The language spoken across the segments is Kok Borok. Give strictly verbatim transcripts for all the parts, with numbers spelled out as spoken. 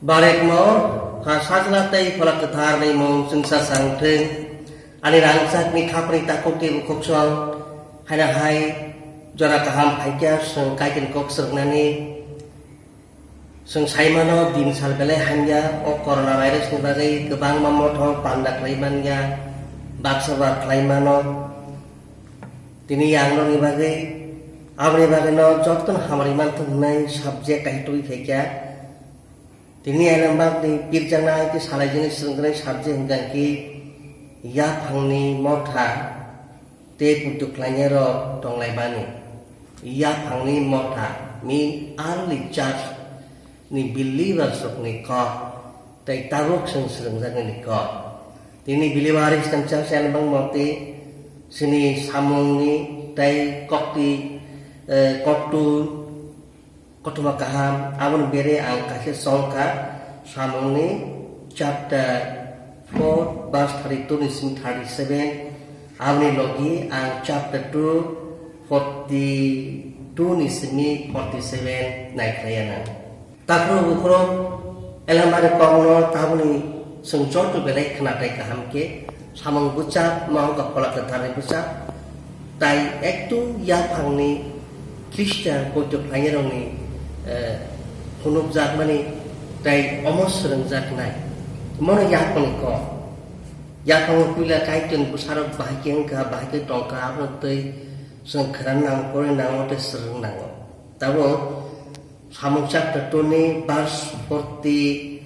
Barekno ha Sajla tei Phola Kwtharni mung chwngsa chang thung. Ani rangchakni khapri takhuk tei bukhuk song haino hai jora kaham phaikya chwng Kaitorni kok swrwngnani. Chwng sai mano, din sal belai hamya, o corona virusni bagwi kwbangma motho panda khlai manya, baksa bar khlai mano. Tini yangrokni bagwi, aboni bagwino jotono hamari manthung hwnwi subject kaham tubui phaikya. Tini ailambakni pirjaknai tei salaijani swrwngjaknai subject hwnkha khe yaphangni motha tei poito khlainairok tonglaimani. Yaphangni motha mean early church ni believers rokni kok tei tabuk chwng swrwngjaknani kok. Tini believer Christian church ailambak motwi chini samungni tei kokti, eh, koktu Kothoma kaham, aboni bere ang kaisa songkha, Samungni chapter four verse thirty-two ni simi thirty-seven, aboni logi ang chapter two, forty-two ni simi forty-seven naikhlaiya nang. Takhro bukhro elambani kokno taboni chwng joto belai khwnathai kaham khe, samung bwchak, ma wngkha Phola Kwtharni bwchak, tai ektu yaphangni Christian poito khlainai rokni, eh, phunukjakmani tai omo swrwngjaknai. Mono yaphangni kok. Yaphangni puila Kaitorni bwsarok bahai khe wngkha, bahai khe tongkha, abono twi chwng khna nango, poroi nango tei swrwng nango. Tabuk samung chapter two ni verse forty-two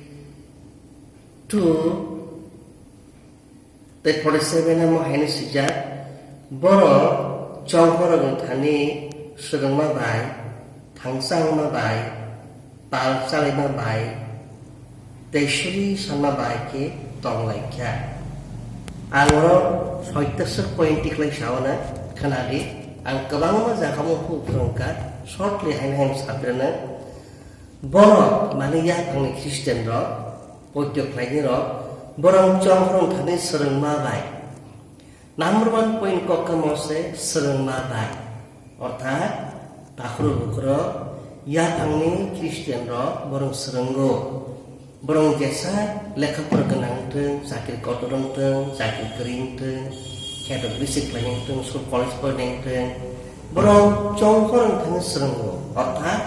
tei forty-seven o mo haino swijak, borok chongkhorokni thani swrwngma bai, thangsa wngma bai, pal chalaima bai, tei suri sanma bai khe tong lai kha. Ang oro soitaswk point tikhlai sao na khna di, ang kwbangma jaga mukhung phrwng kha, shortly haino haino sabrana. Borok mani yaphangni Christian rok, poito khlainai rok, borok chongkhorokni thani swrwngma bai. Number one point kok kamo se swrwngma bai. Orthat takhro bukhro yaphangni Christian rok borok swrwngo. Borok jesa lekha pora gwnang wngthwng, chakri kotor wngthwng, chakri kwrwi wngthwng, kheto bisi khlai wngthwng, school college pora wngthwng, borok chongkhor wngthwng swrwngo, orthat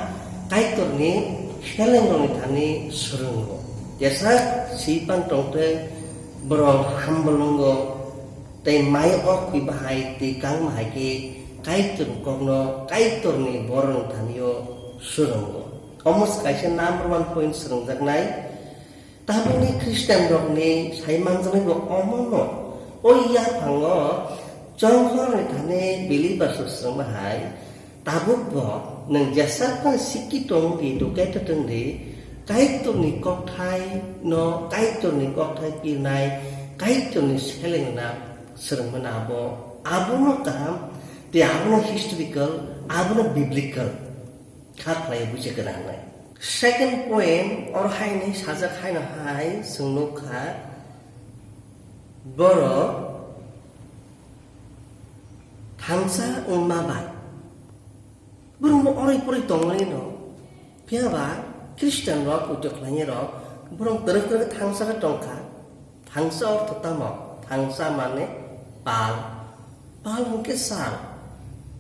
Kaitorni selengrokni thani swrwngo. Jesa swipan tongthwng, borok humble wngo, tei mai o khwi bahai twi kang bahai khe Kaitorni kokno Kaitorni borokni thanio swrwngo. Omo se kaisa number one point swrwngjaknai. Tabukni Christian rokni sai manjaknai bo omono. O yaphango chongkhorni thani believers rok swrwng bahai, tabuk bo nwng jesa phano sikki tong di, educated wng di, Kaitorni kokthai no, Kaitorni kokthai pirnai, Kaitorni selengna swrwngmani abo, abono kaham, tei abono historical, abono biblical. Kha khlai buji gwnangnai. Second point, oro haini sajak haino hai chwng nukha, borok thangsa wngma bai. Borok bo oroi poroi tongmani no. Phiya ba Christian rok, poito khlainai rok, borok twrwk twrwk thangsa khe tongkha. Thangsa ortho tamo? Thangsa mane pal. Pal hwnkhe sal.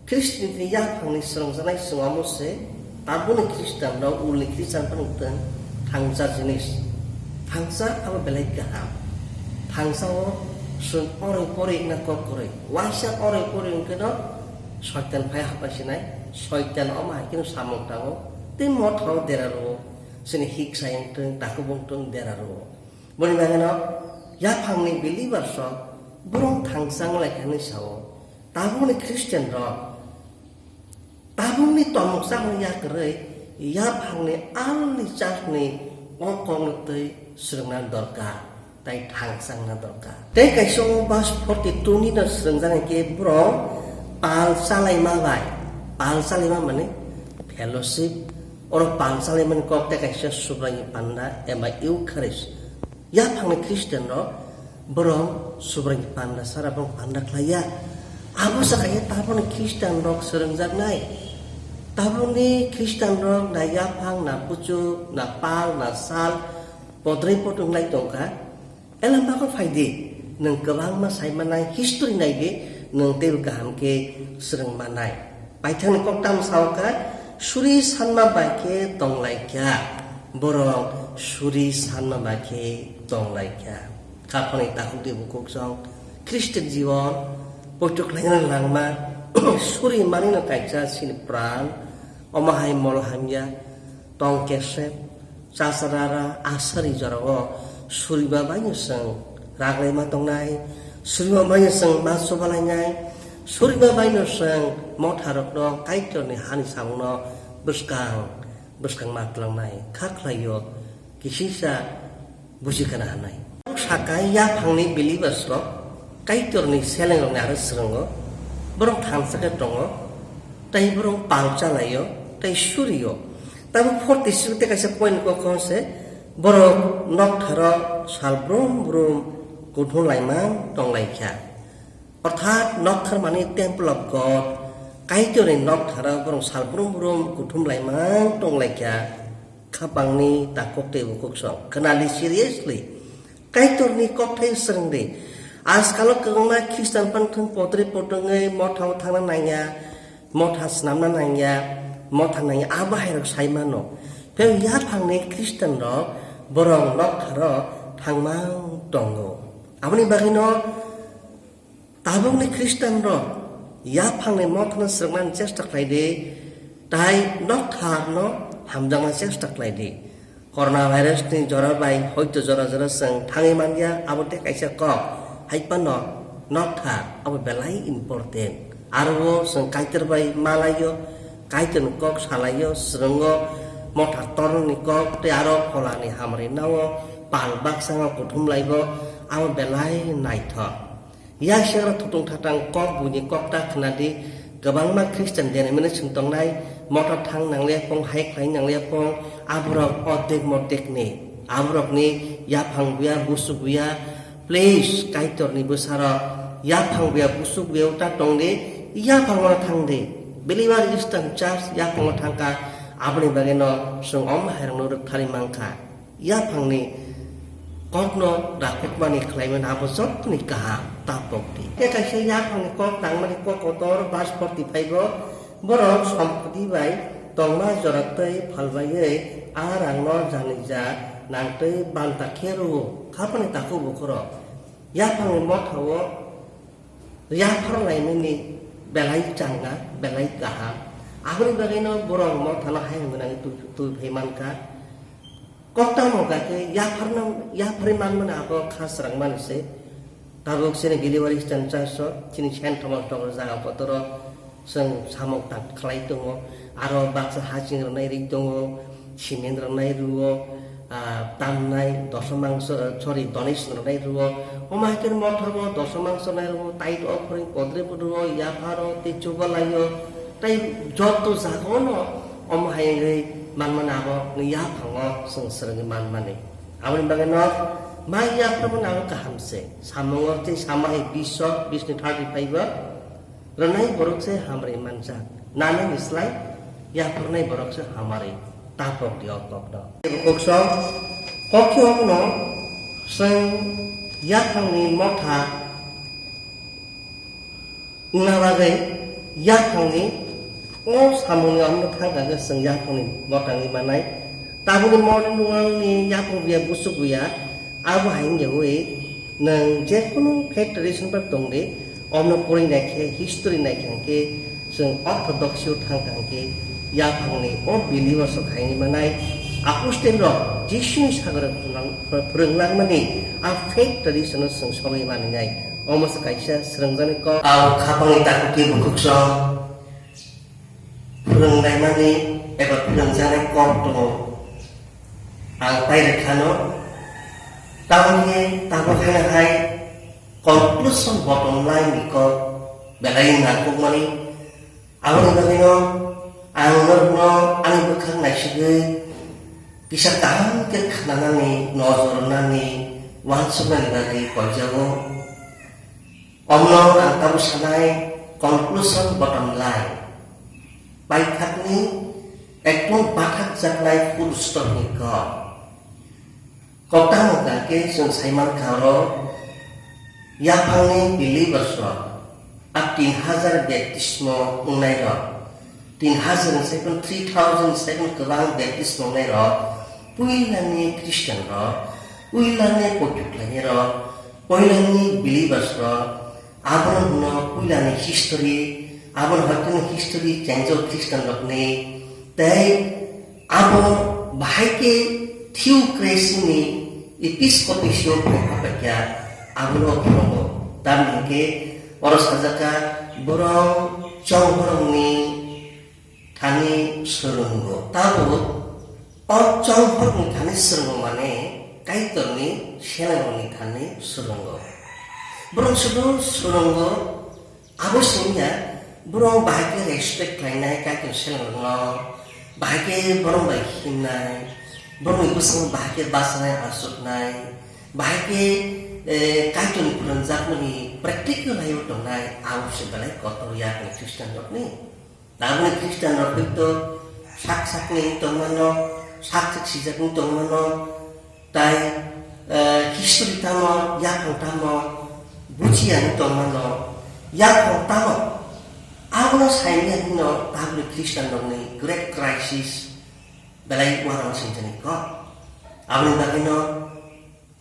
Christian ni yaphangni swrwngjaknai chwng omo se, tabukni Christian rok ulni Christian phano wngthwng thangsa jinis. Thangsa abo belai kaham. Thangsa o chwng oroi poroi wngna kok kwrwi. Waisa oroi poroi wngkhe no Soitan phai hapaisinai, Soitan omo hai kheno samung tango, tei motha o dera rwo, chini hiksa wngthwng, takhuk wngthwng dera rwo. Boni bagwino yaphangni believers rok borok thangsa wng lai kha hinwi sao. Tabukni Christian rok tabukni tomok chamung ya kwrwi yaphangni alni church ni o kokno twi swrwngna dorkar tei thangsa wngna dorkar. Tei kaisa o verse forty two ni no swrwngjak hwnkhe borok pal chalaima bai, pal chalaima mane fellowship, oro pal chalaimani kok tei kaisa Subraiyung panda eba Eucharist. Yaphangni Christian rok borok Subraiyung panda sara borok panda khlaiya. Abo sakha khe tabukni Christian rok swrwngjaknai. Tabukni Christian rok na yaphang, na buchuk, na pal, na sal, Podrei podrwnglai tongkha, elembakho phaidi, nwng kwbangma saimanai history naidi, nwng teibo kaham khe swrwng mannai. Paithakni koktam saokha, suri sanma bai khe tonglaikha, borok suri sanma bai khe tonglaikha. Khaphangni takhuk tei bukhuk song Christian jiwon poito khlaina langma suri manwino kaisa chini pran, omo hai mol hamya, tong kesep, chasarara, asari jorao suriba baino chwng raglaima tongnai, suriba baino chwng ma chubalainai, suriba baino chwng motharokno Kaitorni hani samungno bwskang bwskang ma twlangnai kha khlaio, kisisa buji kana hanai. Saka yaphangni believers rok Kaitorni selengrokni aro swrwngo, borok thansa khe tongo, tei borok pal chalaio, tei surio. Tabuk forty six tei kaisa point kok se, borok noktharo sal brum brum kuthum laimang tonglaikha. Orthat nokthar mani temple of God, Kaitorni noktharo borok sal brum brum kuthum laimang tonglaikha. Khapangni takhuk tei bukhuk song khwnadi seriously. Kaitorni kokthai swrwngdi. Ajkalo kwbangma Christian phano thung potri potongwi mothao thangna nangya, motha swnamna nangya, motha nangya, abo hairok sai mano. Phiya yaphangni Christian rok borok noktharo thangmang tongo. Aboni bagwino tabukni Christian rok yaphangni mothano swrwngmani chesta khlai di, tai noktharno hamjakna chesta khlai di. Corona virus ni jora bai hoito jora jora chwng thangwi manya, abo tei kaisa kok. Hai phano nokthar abo belai important. Aro o chwng Kaitor bai malaio, Kaitorni kok salaio, swrwngo, motha tornani kok tei aro pholani hamari nao pal baksango kuthum laibo, abo belai naithok. Yasengra thutung thatang kok buini kokta khwnadi, kwbangma Christian denomination tongnai, motor thang nangliya pong, hai khlai nangliya pong, aborok ordek mordekni, aborokni yaphang buya, busu buya, please, Kaitorni bwsarok, yaphang buya, busu buya uta tongdi, yaphango thangdi, Believer Eastern Church yaphango thangkha, aboni bagwino chwng om hairokno rwktharwi mankha. Yaphangni kokno rakhokmani khlaimani abo jottoni kaham ta pokdi. Tei kaisa yaphangni kok tangmani kok kotor verse forty five o borok sompoti bai tongma jora tei phalbaiwi a rangno janija nangtwi banta khe rwo. Khapani takhuk bukhurok yaphangni mothao yaphar laimani belai changa, belai kaham. Aboni bagwino borok mothano hai hwnwi nangwi twi, twi phai mankha. Koktamo kakhe yapharno, yapharwi manmani abo kha srangmani se. Tabuk chini Believer Eastern Church o, chini Saint Thomas Tokro jaga kotoro chwng samung tak khlai tongo. Aro baksa haching rwnai ri tongo, cement rwnai rwo, ah, tamnai doso mangso, sorry, donation rwnai rwo. Omo hai khe mothor bo doso mangso nai rwo, tithe offering, podre podro, yapharo, tei chubalai o, tei joto jaga ono omo hai wngwi manmani abo wngwi yaphango chwng swrwngwi manmani. Aboni bagwino mai yapharmani abo kaham se. Samungo tei sama hai bish o, bish ni thirty five o rwnai borok se hamrwi manjak. Nanani slai yapharnai borok se hamari tapok di o kokno. Kok song, kok khe obono chwng yaphangni motha wngna bagwi yaphangni o samungni omno thang kha khe chwng yaphangni botangwi manai. Tabukni modern world ni yaphang buya busuk buya abo hai wngya wi nwng je kunu faith tradition bai tong di, omno pori nai khe, history nai khe hwnkhe chwng orthodoxy o thang kha hwnkhe yaphangni o believers rok hai wngwi manai. Apostle rok Jisuni sagoro phwrwng-, phwrwng langmani a faith tradition o chwng sogwi manwi nai. Omo se kaisa swrwngjaknai kok. Ang khapangni takhuk tei bukhuk song phwrwngnaimani eba phwrwngjaknai kok tongo. Ang pairwk khano, tamoni tabuk haino hai conclusion bottom line ni kok belai nangkukmani. Aboni bagwino ang norokno ani bwkhak naisigwi kisa kaham khe khnanani, nojor rwnani, uansuknani bagwi koijago. Omno ang tabuk sanai conclusion bottom line. Paithakni ekdom bathakjaknai full stop ni kok. Koktang hwnkha khe chwng sai mankha oro yaphangni believers rok a tin hazar baptismo wngnai rok, tin hazar ni sai phano three thousand ni sai phano kwbang baptismo wngnai rok, puilani Christian rok, puilani poito khlainai rok, puilani believers rok, abono hwno puilani history, abono hoitoni history change o Christian rokni, tei abo bahai khe theocracy ni episcopatio phai phaikya, abono phungo. Tamni hwnkhe oro sajak kha, borok chongborokni thani swrwngo. Tabuk o chongborokni thani swrwngo mane Kaitorni selengrokni thani swrwngo. Borok sudu swrwngo, abo se wngya borok bahai khe respect khlainai Kaitorni selengrokno, bahai khe borok bai himnai, borokni bwskango bahai khe bachanai achuknai, bahai khe, eh, Kaitorni phwrwngjakmani practical life-o tongnai, abo se belai kotor yakni Christian rokni. Tabukni Christian rok hwnkhe sak sakni wng tongmano, sak sak sijakni tongmano, tai, eh, history tamo, yaphang tamo, bujiya wng tongmano, yaphang tamo. Abono saimya hino tabukni Christian rokni great crisis belai uanama sinjani kok. Aboni bagwino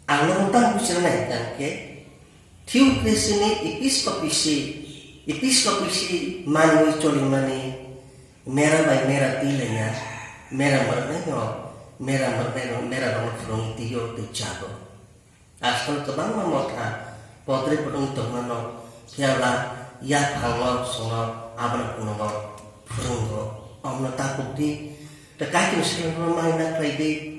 ang nono tamo buchirnai hwnkha khe, theocracy ni episcopacy, episcopacy manwi cholimani mera bai mera twi laiya, mera mwrwknaino, mera mwrwknaino, mera rokno phwrwngwi twiyo tei chago. Asol kwbangma motha podre podong tongmano, phiyaba yaphango chwngno abono phunukgo, phwrwngo, omno ta kukdi, tei Kaitorni selengno maina khlaidi.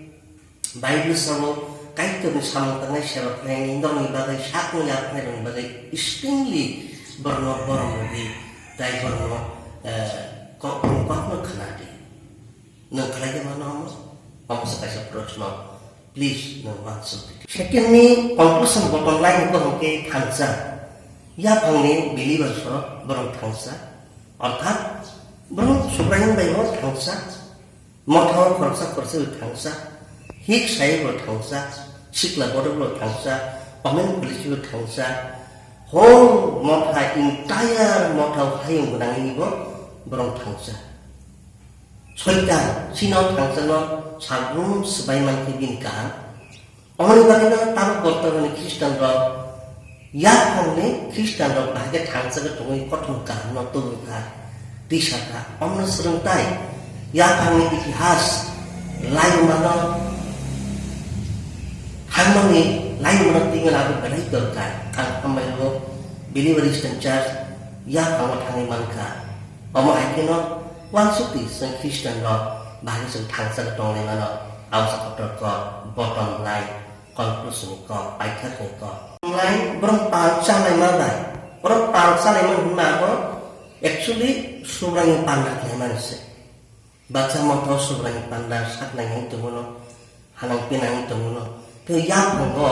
Bible sao Kaitorni samung tangnai seba khlainai norokni bagwi sakno yaphainairokni bagwi strongly borokno borom rwdi, tei borokno, eh, kok-, borokni kokno khwnadi. Nwng khlai khe mano omo? Omo se kaisa proshno. Please, nwng uansuk di. Second ni conclusion bottom line ni bohrok khe thangsa. Yaphangni believers rok borok thangsa. Orthat borok Subraiyung bai bo thangsa. Motha o khoroksa khoroksa bo thangsa, hik sai bo thangsa, sikla bodo bo thangsa, omen police bo thangsa, whole motha, entire motha o hayung gwnangni bo borok thangsa. Soitan chini o thangsa no sabrum swbai mankhe bini kaham. Omoni bagwino tabuk bortomani Christian rok, yaphangni Christian rok bahai khe thangsa khe tongwi kothom kahamno tubui kha, tisa kha. Omno swrwng tai yaphangni itihas laimano thangmani laimano twimani abo belai dorkar. Ang hambai rwo Believer Christian Church yaphango thangwi mankha. Omo hai kheno uansukdi chwng Christian rok bahai khe chwng thangsa khe tonglaimano. Abo sa kotor kok, bottom line. Conclusion ni kok, paithak ni kok. Lai borok pal chalaima bai, borok pal chalaima hwnma abo actually Subraiyung panda khlaimani se. Baksa motha o Subraiyung panda saknai wng tongmano, hanang pinang wng tongmano. Tei yaphango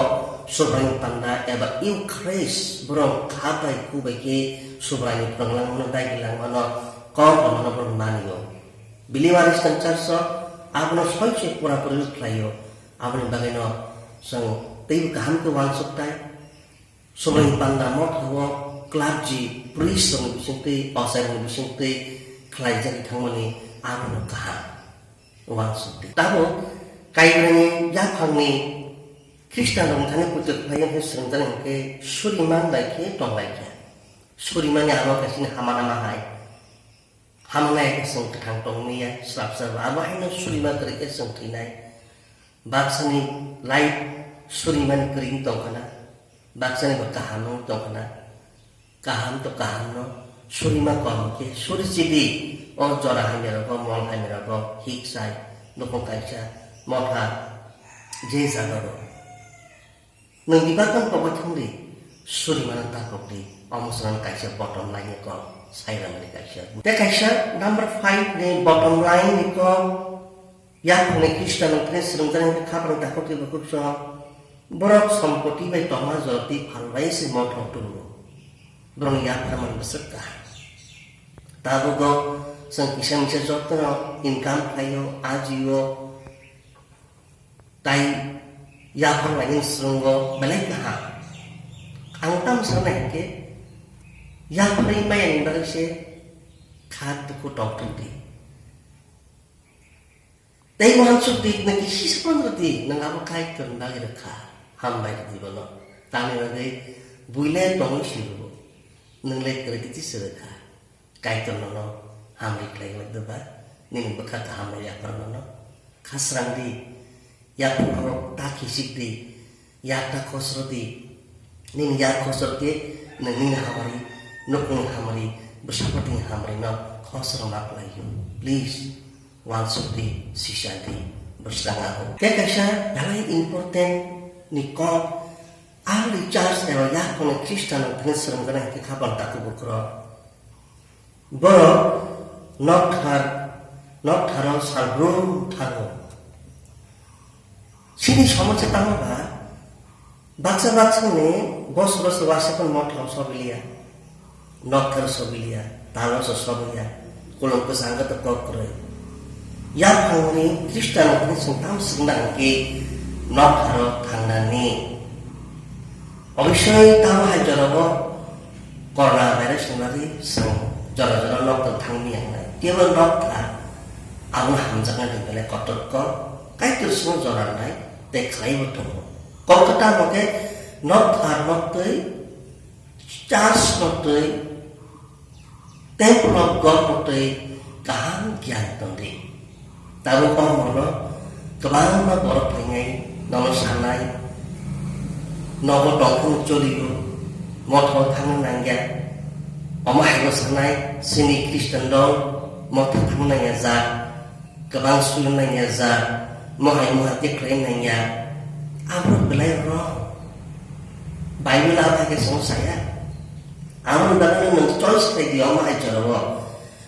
Subraiyung panda eba Eucharist borok kha bai khu bai khe Subraiyung phwrwng langmano, dagi langmano, kok rwmano borok manio. Believer Christian Church o abono soi soi pura puri khlaio. Aboni bagwino chwng teibo kaham khe uansuk tai. Subraiyung panda motha o clergy, priest rokni bisingtwi, ochai rokni bisingtwi khlaijagwi thangmani abono kaham uansuk di. Tamo Kaibrani yaphangni Khristian rokni thani poito khlai wngkhe swngjak hwnkhe suriman bai khe tong lai kha. Surimani abo kaisini hama nama hai. Hamnai khe chwng kwthang tongmani ya, srap srap abo haino surima kwrwi khe chwng thwinai. Baksani life surimani kwrwi wng tong khna, baksani bo kaham wng tong khna. Kaham to kaham no surima kom khe suri chidi, o jora hamya rogo, mol hamya rogo, hik sai, nukhung kaisa, motha, je jaga rok. Nwng bibakan pogwi thangdi, surimano ta kokdi, omo chwng kaisa bottom line ni kok, sairamani kaisa. Tei kaisa number five ni bottom line ni kok, yaphangni Khristian wngthani swrwngjaknai khe khapangni takhuk tei bukhuk chwng, borok sompoti bai tongma joroti phalbai se mothok tubuo. Borokni yapharmani bwswk kaham. Tabugo chwng kisa misa jotono income khlaio, ajio, Tai Yaphang laini srwngo belai kaham. Ang tamo sanai hwnkhe, yapharwi maya ni bagwi se kha dukhu tongthok di. Tei uansuk di, nang kisi se phone rw di, nang abo Kaitor ni bagwi rw kha. Hambai rw di bono. Tamni bagwi buile tongwi si rw. Nang le kwrwi twi se rw kha. Kaitor nono hamri khlai wai doba, nini bwkha kaham no yaphar nono. Khasrang di, yaphar no ta khisik di, yak ta khosro di. Nini yak khosor khe nang nini hamari, nukung hamari, bwsapati hamari no khosro ma khlai yo. Please, uansuk di, sisa di, bwskango. Khe kaisa belai important ni kok, early church eba yaphang ni Christian rok thani swrwng gana hwnkhe khapan takhuk bukhuk rok. Borok nokthar, noktharo salbrum thango. Chini somosya tamo ba, baksa baksa ni bosor bosor wasakon mothao sobiliya, nokthar sobiliya, talo so sobiliya, kolom kwchang khe to kok kwrwi. Yaphang ni Christian rok thani chwng tam swrwng nang khe noktharo thangnani. Obisoi tamo hai jorao Corona virus ni bagwi chwng jora jora nokthar thangmi yangnai. Kebo nokthar abono hamjaknai di belai kotor kok, Kaitor simo jora nai tei khlaibo tongo. Kok kwtal bo khe nokthar noktwi, church noktwi, Temple of God no twi kaham giyan tong di. Tabuk o horo kwbangma borok phainai, nono sanai, nogo tongphuru cholio, motho thangna nangya. Omo haibo sanai, chini Christian rok motho thangna nangya jak. Kwbang suri nangya jak, mohai moha tei khlai nangya. Abo belai wrong. Bible a thai khe chwng saya. Aboni bagwi nwng choice khlai di, omo hai jorao.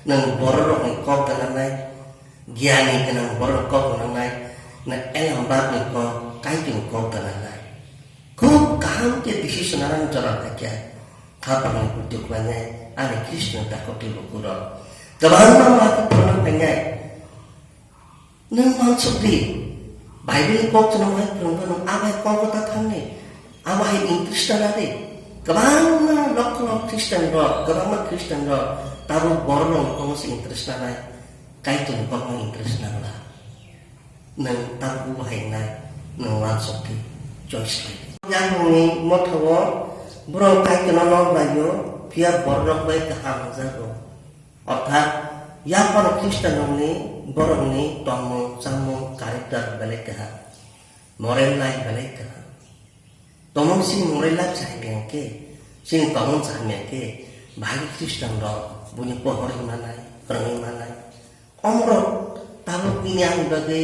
Nwng borok rokni kok gwnangnai, giyani gwnang borok kok gwnangnai, na elambakni kok, Kaitorni kok gwnangnai. Khub kaham khe decision anang jora khaikha. Khaphangni buddhi khlainai, ani Khristo ni takhuk tei bukhuk rok. Kwbangma ma khe phwrwngna phainai. Nwng uansuk di. Bible ni kok chwng hai phwrwngkha nwng, abo hai kok ta thangni. Abo hai interest ta nadi. Kwbangma lokho lok Christian rok, kwbangma Christian rok, tabuk borok rok ni kok se interest nanai. Kaitor ni kok no interest nangla. Nwng tabuk bo hai wngnai, nwng uansuk di, choice khlai di. Yaphangni motha-o borok Kaitorno nok lai-o, phiya bororok bai kaham wngjago. Orthat, yaphang Khristanrokni borokni tongmung, chamung, character belai kaham, moral life belai kaham. Tongmung chini moral life cha hamya hwnkhe, chini tongmung cha hamya hwnkhe, bahai Khristanrok buini pohor wngmanai, kwrwngwi manai. Omorok tabuk nini ani bagwi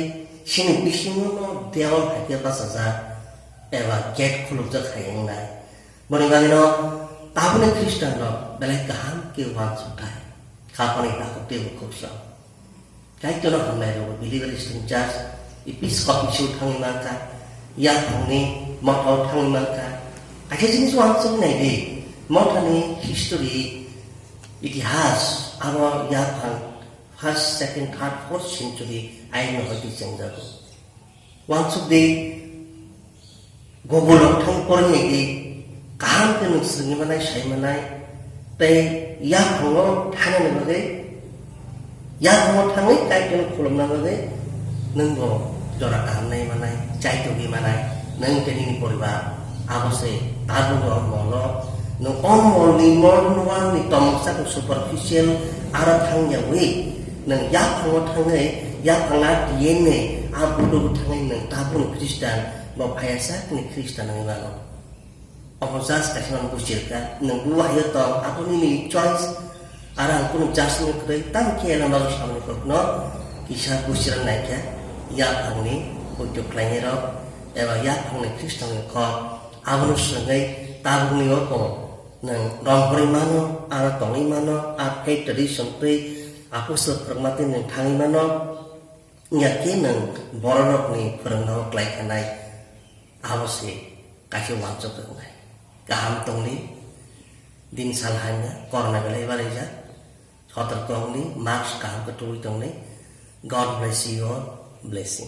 chini bisingo no dewal hai khe bachajak eba gate khulukjak hai wngnai. Boni bagwino tabukni Khristanrok belai kaham khe uansukthai. Khapani takhuk tei bukhuk rok. Kaitorno hamnai rwgo, believer Eastern Church, Episcopal bising thangwi mankha, yaphangni mothao thangwi mankha. Kaisa jinis uansuknai di, mothani history, itihas, abo yaphang first, second, third, fourth century ayarno hoi di chengjago. Uansuk di, Google rok thang porwi nai di, kaham khe nwng swrwngwi manai, sai manai, tei yaphango thanani bagwi, yaphango thangwi Kaitorno khulumna bagwi nwng bo jora kaham nai manai, chaitugwi manai, nwng tei nini poribar. Abo se tabukno molo, nwng o molni, mol nuwalni tomok chakung superficial aro thangyawi, nwng yaphango thangwi, yaphangna D N A, a budugo thangwi nwng tabukni Khristan, bo phaiya sakni Khristan wngwi mano. Omo just kaisa mano buchirka, nwng bo wahaio tong, abo nini choice, aro ang kunu judgment kwrwi, tamo khe elembagwi samani kokno kisa buchirang naikha, yaphangni buituk khlainairok, eba yaphangni Khristanni kok, abono swrwngwi tabukni oko nwng romhorwi mano, aro tongwi mano, a faith tradition twi apostle phwrwngma twi nwng thangwi mano, wngya khe nwng bororokni phwrwngmao klai khanai, abo se kaisa uansuk wngnai. Kaham tongdi, din sal hamya, corona belai baraijak, sotorko wngdi, mask kaham khe tubui tongdi. God bless you all, blessing.